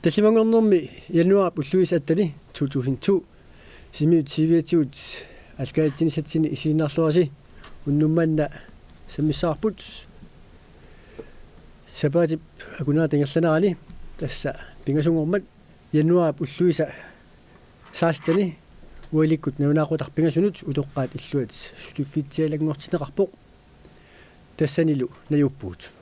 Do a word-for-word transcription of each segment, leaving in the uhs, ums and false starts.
Tallimanngornermi januaarip ulluisa attani to tusind to Sisimiut T V-tigut aallakaatitsinissatsinni isiginnaarluarisi. Unnuk manna sammissavarput sapaatip akunnera ingerlanerani, tassa pingasunngormat januaarip ulluisa seksteni ualikkut nalunaaqutaq pingasunut utoqqaat illuat suliffitsialanngortinneqarpoq. Tassanilu najuuppugut.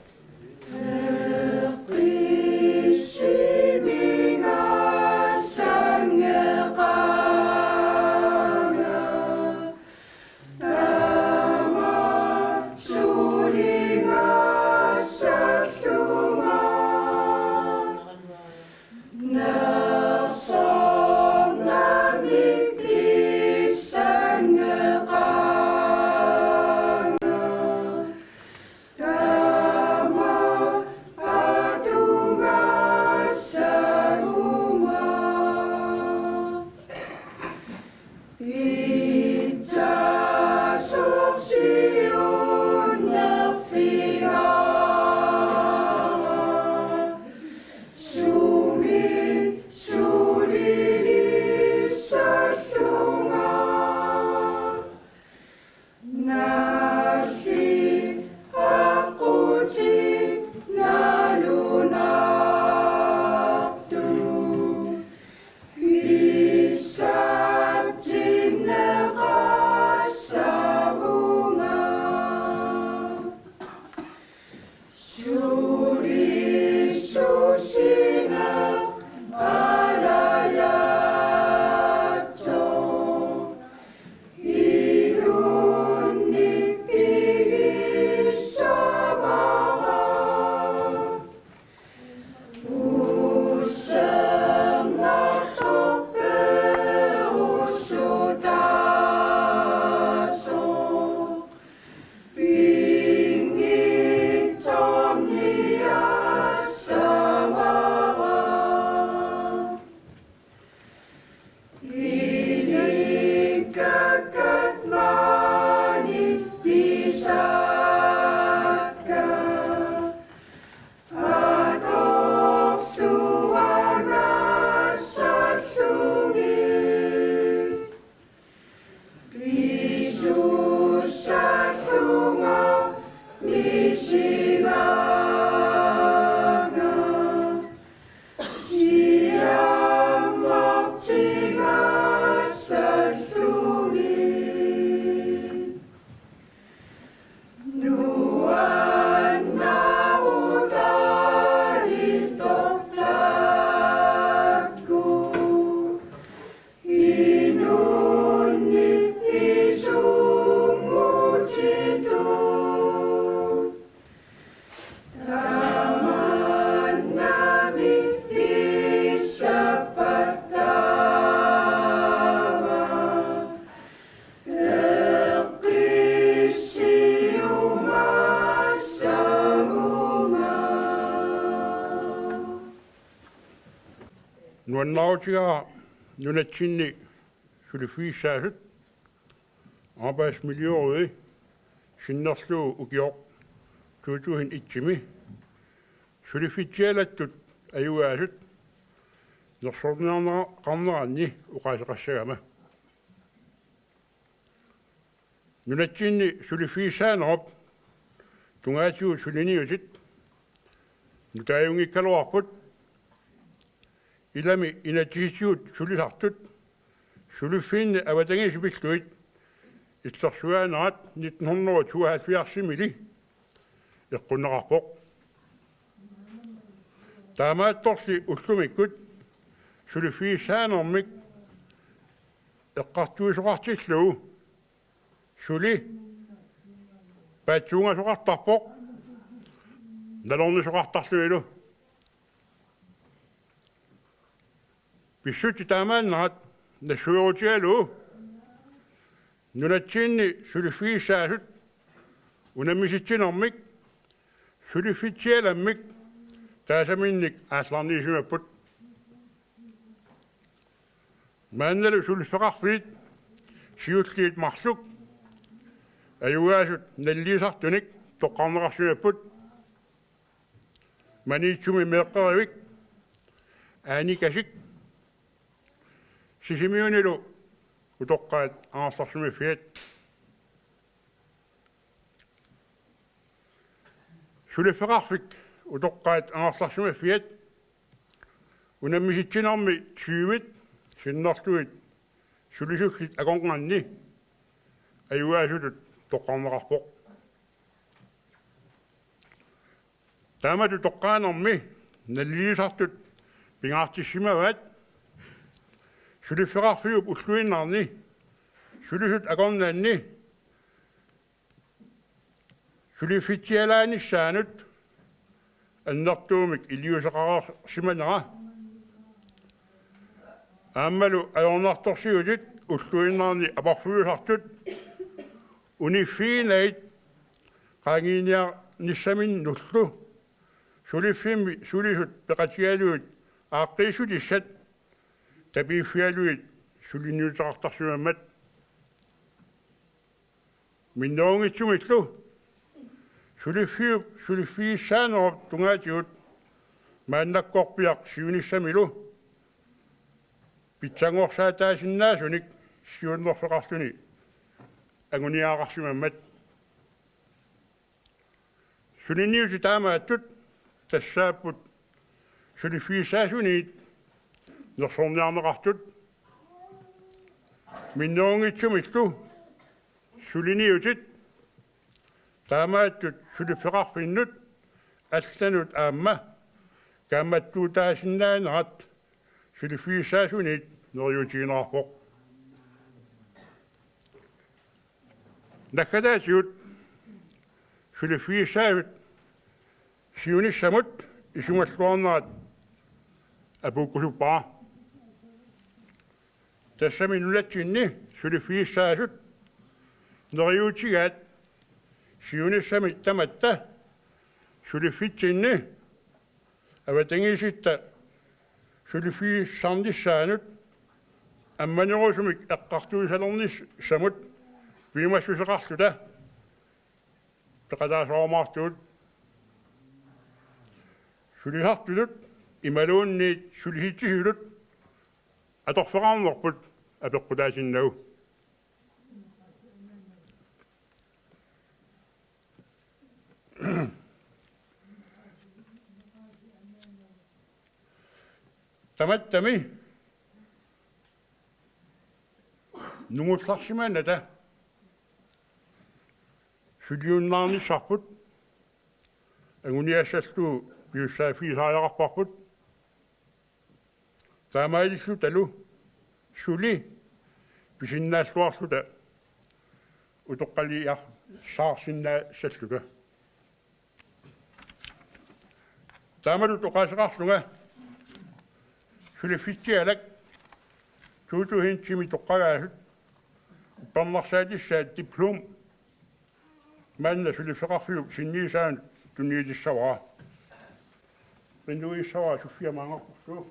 Nuannaarutigaara nunatsinni suliffigissaasut, arbejdsmiljørådi sinnerlugu ukioq to tusind et-imi suliffitsialattut ajugaasut nersorniarneqarneranni oqaaseqassagama. Nunatsinni suliffigissaanerup tungaatigut suliniutit nutaajunngikkaluarput, ilami inatsisitigut sulisartut suliffiinni avatangiisit pillugit illersuinerat nitten hundrede og tooghalvfjerds-imili eqqunneqarpoq. Taamaattorli ullumikkut suliffigissaanermik eqqartuisoqartillugu suli paatsuungasoqartarpoq nalornisoqartarlunilu. Pissutsit taamaannerat nassuerutigalugu nunatsinni suliffigissaasut unammisitsinermik suliffitsialammik taasaminnik aallarniisimapput. Maannalu suliffeqarfiit siulliit marluk ajugaasut naliliisartunik toqqarneqarsimapput. Maniitsumi meeqqerivik Aani Kasik, Sisimiunilu utoqqaat angerlarsimaffiat. Suliffeqarfik utoqqaat angerlarsimaffiat unammisitsinermi tyvit sinnerlugit sulisullit akornanni ajugaasutut toqqarneqarpoq. Taamatut toqqaanermi nalilisartut pingaartissimavaat suliffeqarfiup ulluinnarni sulisut akornanni suliffitsialaanissaanut annertuumik iliuuseqarsimanera. Aammalu ajornartorsiutit ulluinnarni aporfiusartut uniffiginagit qaangiiniarnissaminnullu suliffimmi sulisut peqatigalugit aaqqiissutissat tapiiffigalugit suliniuteqartarsimammat. Minnerunngitsumillu suliffiup suliffigissaanerup tungaatigut maannakkorpiaq siunissamilu pitsanngorsaataasinnaasunik siunnerfeqarluni anguniagaqarsimammat. Suliniutit taamaattut tassaapput suliffigissaasuniit nersorniarneqartut. Minnerunngitsumillu suliniutit taamaattut suliffeqarfinnut allanut aamma kaammattuutaasinnaanerat suliffigissaasuniit neriuutigineqarpoq. Naggataatigut suliffigissaasut siunissamut isumalluarnerat apuukkusuppara. Tassami nunatsinni suliffigissaasut neriuutigaat siunissami tamatta suliffitsinni avatangiisitta suliffigissarnissaanut ammanerusumik eqqartuisalernissamut piumassuseqarluta peqataasorumaartugut. Sulisartutut imaluunniit sulisitsisutut atorfeqarnerput apeqqutaatinnagu. Tamattami nungullarsimanata suliunnaarnissarput anguniassallugu pisussaaffigisariaqarparput. Taamaalillutalu suli pisinnaalluarluta utoqqaliarsaarsinnaassalluta. Taamatut oqaaseqarlunga suliffitsialak to tusindimi toqqagaasut uppernarsaatissaat diplom maanna suliffeqarfiup sinniisaanut tunniutissavara. Rinnuissavara Sofia Maangaqqortoq.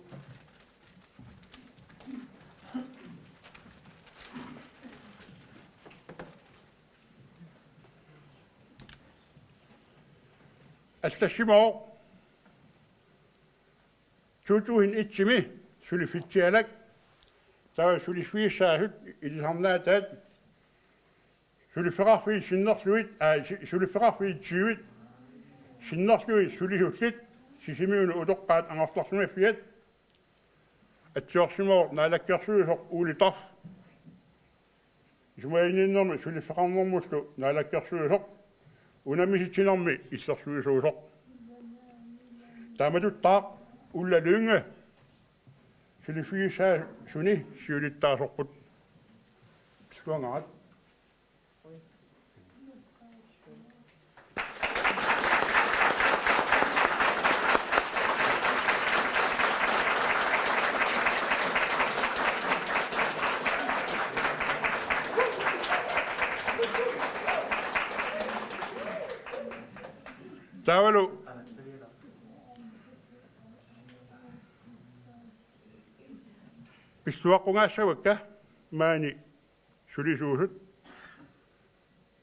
Allassimavoq to tusind et-imi suliffitsialak, taava suliffigissaasut ilisarnaataat, suliffeqarfiit sinnerlugit, aa, si-, suliffeqarfiit tyvit sinnerlugit sulisullit Sisimiuni utoqqaat angerlarsimaffiat. Atsiorsimavoq naalakkersuisoq Ole Toft. Isumaginninnermi suliffeqarnermullu naalakkersuisoq, unammisitsinermi illersuisuusoq. Taamatuttaaq Ulla Lynge suliffigissaasuni siulittaasorput. Pilluangaarat. Taavalu pilluaqqungaassavakka maani sulisuusut.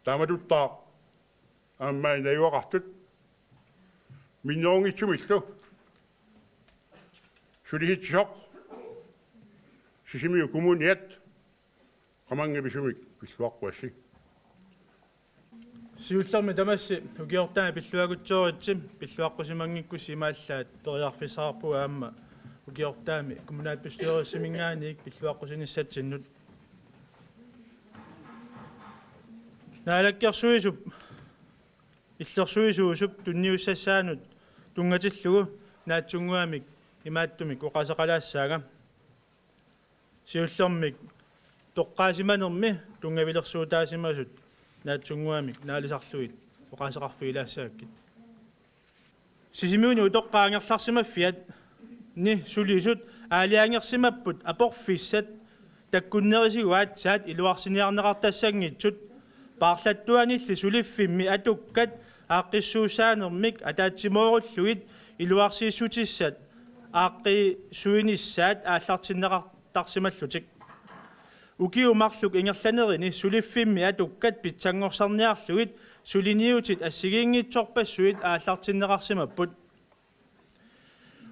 Taamatuttaaq aamma najugaqartut minnerunngitsumillu Sulisitsisoq Sisimiut Kommuniat qamanngipisumik pilluaqquassi. Siullermik tamassi ukiortaami pilluakutsooritsi, pilluaqqusimanngikkussi imaallaat periarfissaqarpugut aamma ukiortaami kommunalbestyrelsiminngaanniit pilluaqqusinissatsinnut. Naalakkersuisup illersuisuusup tunniussassaanut tunngatillugu naatsunnguamik imaattumik oqaaseqalaassaanga. Siullermik toqqaasimanermi tunngavilersuutaasimasut naatsunnguamik naalisarlugit oqaaseqarfigilaassavakkit. Sisimiuni utoqqaat angerlarsimaffianni sulisut aalajangersimapput aporfissat takkunnerisigut aatsaat iluarsiniarneqartassanngitsut, paarlattuanilli suliffimmi atukkat aaqqissuussaanermik ataatsimoorullugit iluarsiissutissat aaqqissuinissaat aallartinneqartarsimallutik. Ukiut marluk ingerlanerini suliffimmi atukkat pitsanngorsarniarlugit suliniutit assigiinngitsorpassuit aallartinneqarsimapput.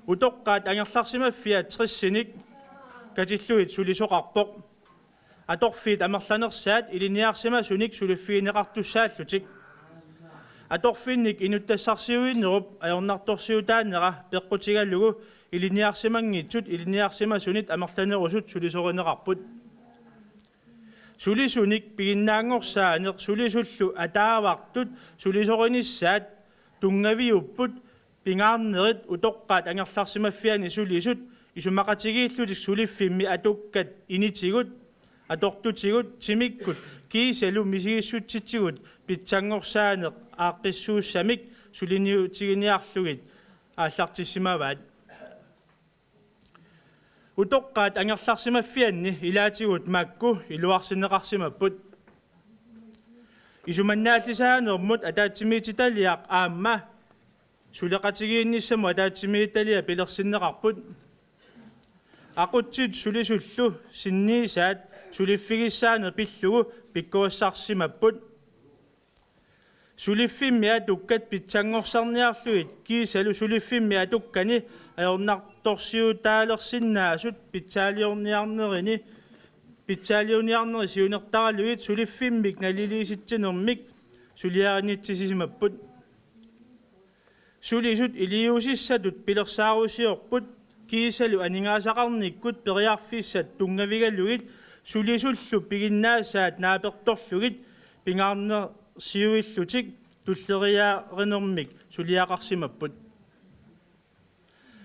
Utoqqaat angerlarsimaffiat tresinik katillugit sulisoqarpoq. Atorfiit amerlanersaat ilinniarsimasunik suliffigineqartussaallutik. Atorfinnik inuttassarsiuinerup ajornartorsiutaanera peqqutigalugu ilinniarsimanngitsut ilinniarsimasunit amerlanerusut sulisorineqarput. Sulisunik piginnaanngorsaaneq sulisullu ataavartut sulisorinissaat tunngaviupput pingaarnerit utoqqaat angerlarsimaffianni sulisut isumaqatigiillutik suliffimmi atukkat initigut, atortutigut, timikkut kiisalu misigissutsitsigut pitsanngorsaaneq aaqqissuussamik suliniutiginiarlugit aallartissimavaat. Utoqqaat angerlarsimaffianni ilaatigut makku iluarsineqarsimapput. Isumannaallisaanermut ataatsimiititaliaq aamma suleqatigiinnissamut ataatsimiititaliaq pilersinneqarput. Aqutsisut sulisullu sinniisaat suliffigissaaneq pillugu pikkorissarsimapput. Suliffimmi atukkat pitsanngorsarniarlugit kiisalu suliffimmi atukkani ajornartorsiutaalersinnaasut pitsaaliorniarnerini, pitsaaliorniarnerit siunertaralugit suliffimmik naliliisitsinermik suliarinnitsisisimapput. Sulisut iliuusissatut pilersaarusiorput kiisalu aningaasaqarnikkut periarfissat tunngavigalugit sulisullu piginnaasaat naapertorlugit pingaarnersiuillutik tulleriiaarinermik suliaqarsimapput.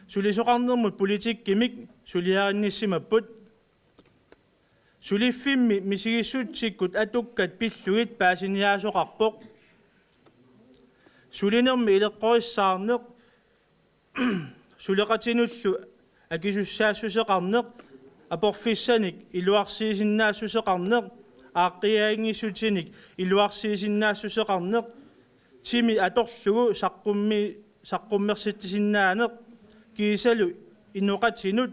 Sulisoqarnermut politikkimik suliarinnissimapput. Suliffimmi misigissutsikkut atukkat pillugit paasiniaasoqarpoq. Sulinermi ileqqorissaarneq, suleqatinullu akisussaassuseqarneq, aporfissanik iluarsiisinnaassuseqarneq, aaqqiiaanngissutsinik iluarsiisinnaassuseqarneq, timi atorlugu saqqummi-, saqqummersitsisinnaaneq, kiisalu inoqatinut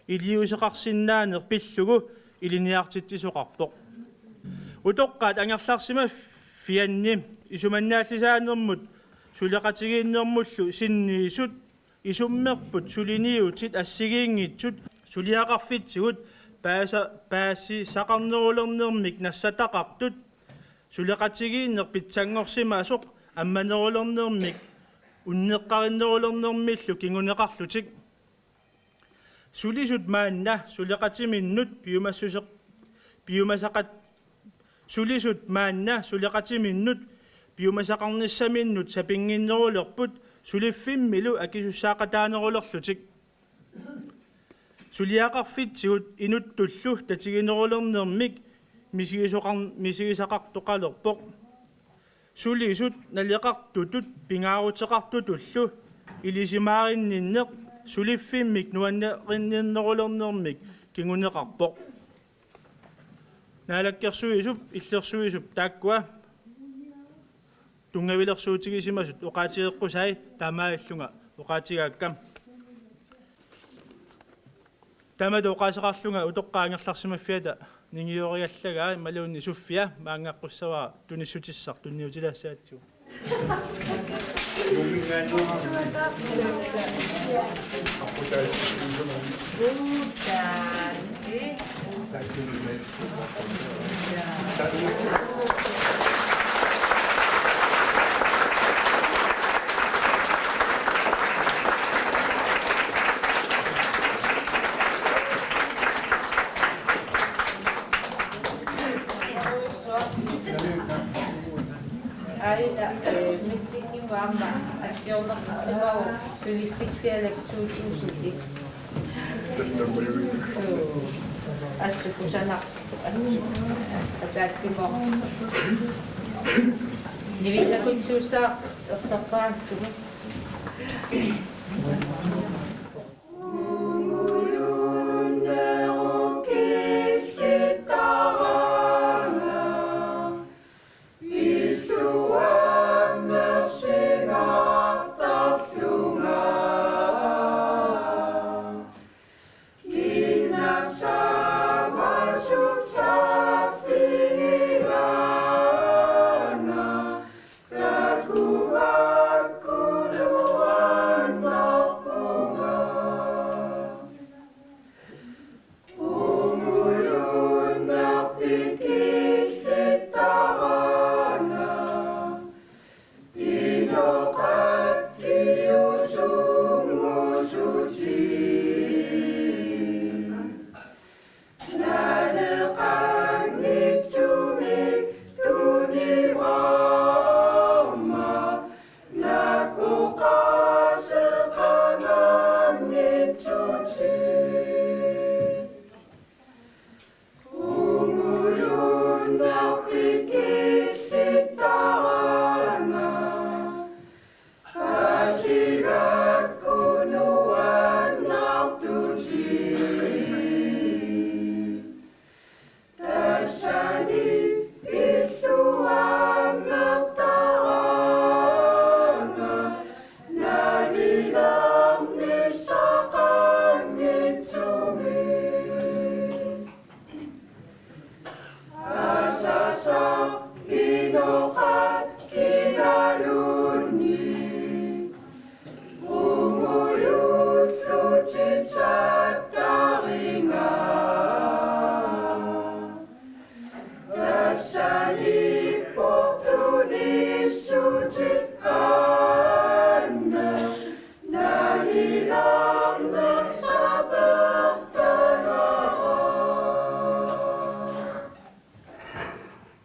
iliuuseqarsinnaaneq pillugu ilinniartitsisoqarpoq. Utoqqaat angerlarsimaffianni isumannaallisaanermut suleqatigiinnermullu sinniisut isummerput suliniutit assigiinngitsut suliaqarfitsigut paasa-, paasisaqarnerulernermik nassataqartut, suleqatigiinneq pitsanngorsimasoq ammanerulernermik unneqqarinnerulernermillu kinguneqarlutik. Sulisut maanna suleqatiminnut piumassuseq-, piumasaqat-, sulisut maanna suleqatiminnut piumasaqarnissaminnut sapinnginnerulerput suliffimmilu akisussaaqataanerulerlutik. Suliaqarfitsigut inuttullu tatiginerulernermik misigisoqar-, misigisaqartoqalerpoq. Sulisut naleqartutut pingaaruteqartutullu ilisimaarinninneq suliffimmik nuannarinnginnerulernermik kinguneqarpoq. Naalakkersuisup illersuisup taakkua tunngavilersuutigisimasut oqaatigeqqusai, taamaalillunga oqaatigaakka. Tamatuma oqaaseqarlunga utoqqaat angerlarsimaffiata ningiorigallagaa imaluunniit Sofia maanngaqqussavara tunissutissaq tunniutilaassaatsigut. Aina, eh, missingi aamma atsiorneqarsimavoq suliffitsillugu to tusind et. Suu, assut kusanarpoq, assut ataatsimoorpoq. Nivinnakutsuussaaq ersartarassumik.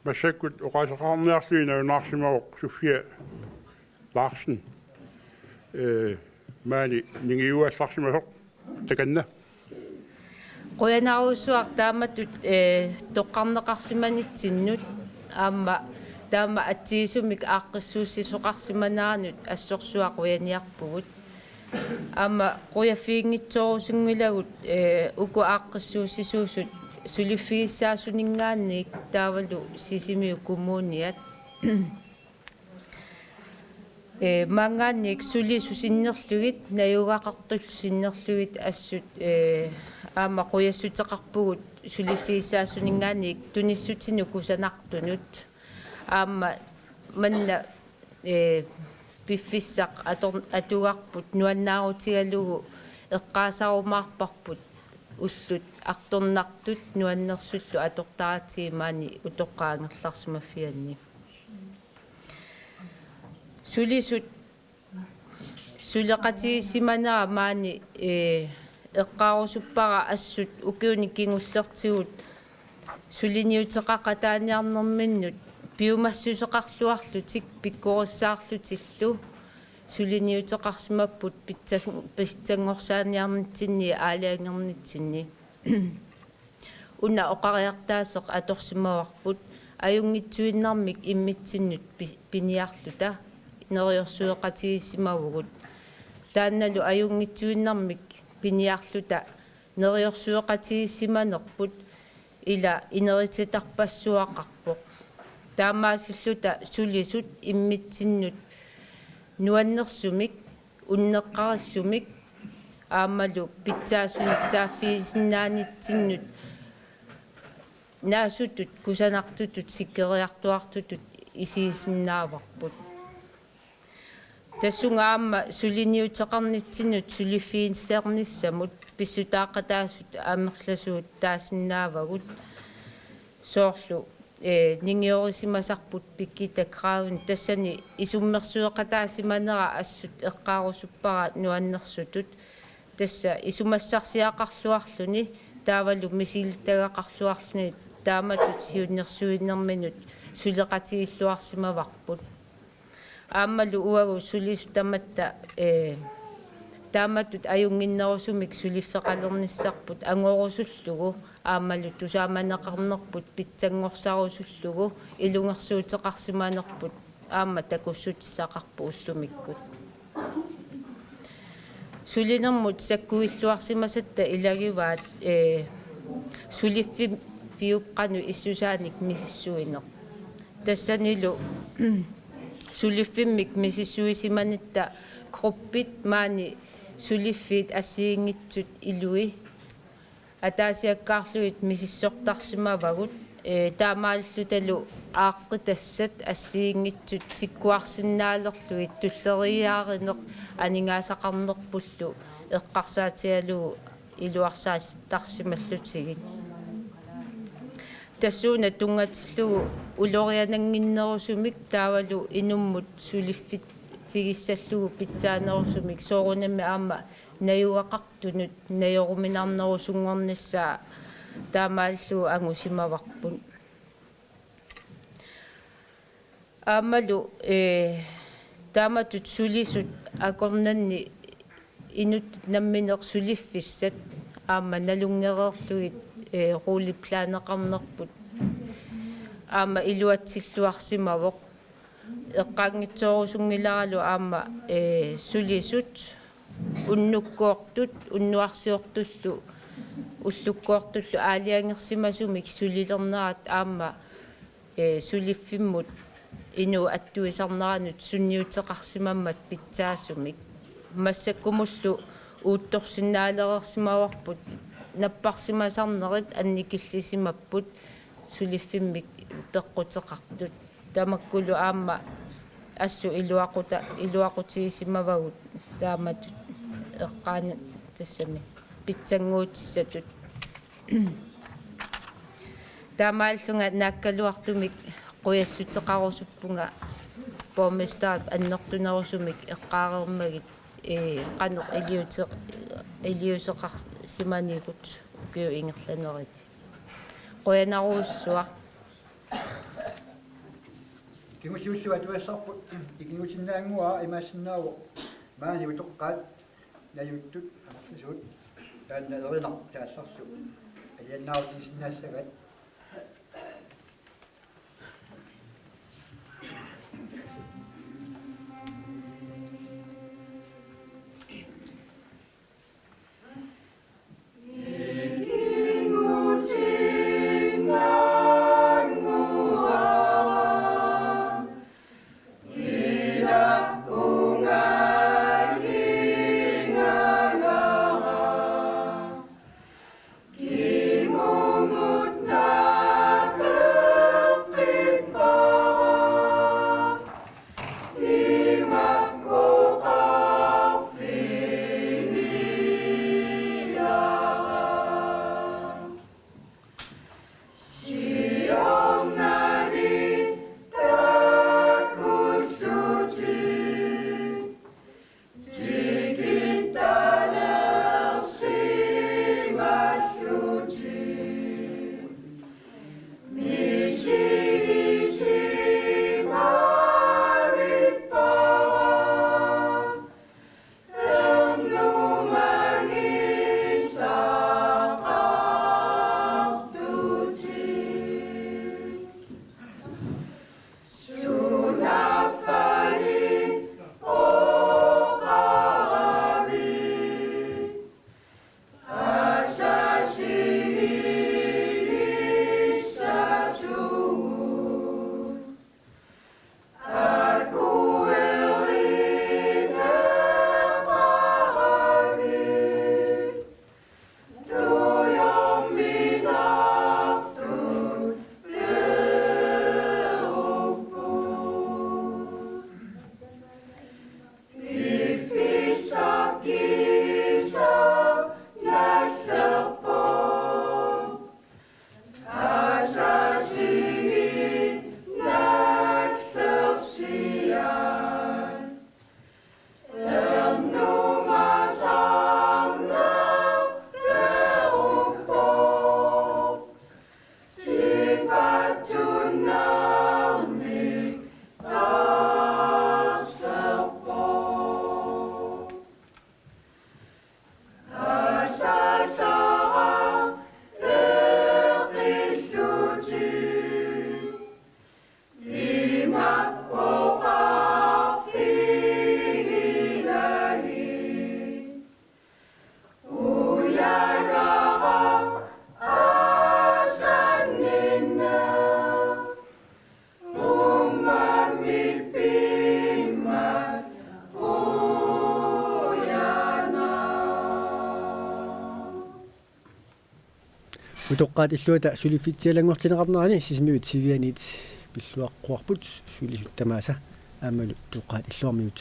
Massakkut oqaaseqarniarluni nalunaarsimavoq Sofia Larsen. Eh, maani ningiuallarsimasoq takanna. Qujanarsuaq taamatut, eh, toqqarneqarsimanitsinni aamma taama atsigisumik aaqqissuussisoqarsimaneranut assorsuaq qujaniarpugut. Aamma qujaffiginngitsorusunngilagut, eh, uku aaqqissuussisuusut suliffigissaasuninngaanniit taavalu Sisimiut Kommuniat. Eh, maanngaanniit sulisut sinnerlugit, najugaqartullu sinnerlugit assut, eh, aamma qujassuteqarpugut suliffigissaasuninngaanniit tunissutinut kusanartunut. Aamma manna, eh, piffissaq ator-, atugarput nuannaarutigalugu eqqaasarumaarparput ullut artornartut nuannersullu atortaratsigu maani utoqqaat angerlarsimaffianni. Sulisut suleqatigiissimanera maani, eh, eqqaarusuppara assut ukiuni kingullertigut suliniuteqaqataaniarnerminnut piumassuseqarluarlutik pikkorissaarlutillu suliniuteqarsimapput pitsas-, pitsanngorsaaniarnitsinni aalajanginnitsinni. Una oqariartaaseq atorsimavarput ajunngitsuinnarmik immitsinnut pi-, piniarluta neriorsueqatigiissimavugut. Taannalu ajunngitsuinnarmik piniarluta neriorsueqatigiissimanerput ila inerititarpassuaqarpoq. Taamaasilluta sulisut immitsinnut nuannersumik, unneqqarissumik, aammalu pitsaasumik saaffigisinnaanitsinnut naasutut kusanartutut sikeriartuartutut isigisinnaavarput. Tassunga aamma suliniuteqarnitsinnut suliffigissarnissamut pissutaaqataasut amerlasuut taasinnaavagut. Soorlu, ee, ningiorisimasarput Birgitta Graven, tassani isummersueqataasimanera assut eqqaarusuppara nuannersutut. Tassa isumassarsiaqarluarluni taavalu misilittagaqarluarluni taamatut siunnersuinerminut suleqatigilluarsimavarput. Aammalu uagut sulisut tamatta, ee, taamatut ajunnginnerusumik suliffeqalernissarput angorusullugu aammalu tusaamaneqarnerput pitsanngorsarusullugu ilungersuuteqarsimanerput aamma takussutissaqarpoq ullumikkut. Sulinermut sakkuilluarsimasatta ilagivaat, ee, suliffiup qanoq issusaanik misissuineq. Tassanilu suliffimmik misissuisimanitta gruppit maani suliffiit assigiinngitsut ilui ataasiakkaarlugit misissortarsimavagut, ee, taamaallutalu aaqqitassat assigiinngitsut tikkuarsinnaalerlugit tulleriiaarineq aningaasaqarnerpullu eqqarsaatigalugu iluarsaattarsimallutigit. Tassuuna tunngatillugu ulorianannginnerusumik taavalu inummut suliffigissallugu pitsaanerusumik soorunami aamma najugaqartunut najoruminarnerusunngornissaa taamaallugu angusimavarput. Aammalu, ee, taamatut sulisut akornanni inuttut nammineq suliffissat aamma nalunngereerlugit, ee, rulleplaneqarnerput aamma iluatsilluarsimavoq. Eqqaanngitsoorusunngilaralu aamma, ee, sulisut unnukkoortut, unnuarsiortullu, ullukkoortullu aalajangersimasumik sulilernerat aamma, ee, suliffimmut inuup attuisarneranut sunniuteqarsimammat pitsaasumik. Massakkumullu uuttorsinnaalereersimavarput napparsimasarnerit annikillisimapput suliffimmik peqquteqartut. Tamakkulu aamma assut iluaquta-, iluaqutigisimavagut taamatut eqqaani tassami pitsannguutissatut. Taamaallunga naakkaluartumik qujassuteqarusuppunga borgmesterip annertunerusumik eqqaareermagit, ee, qanoq iliute-, iliuuseqarsimanikkut ukiut ingerlanerini. Qujanarujussuaq. Kingulliullugu atugassarput ikigutinnaannguara, imaassinnaavoq maani utoqqaat najuuttut amerlasuut taanna erinartut taallarlu aliannaarutigisinnaassagat. Utoqqaat illuata suliffitsialanngortinneqarnerani Sisimiut Sivianiit pilluaqquarput sulisut tamaasa aammalu utoqqaat illuarmiut.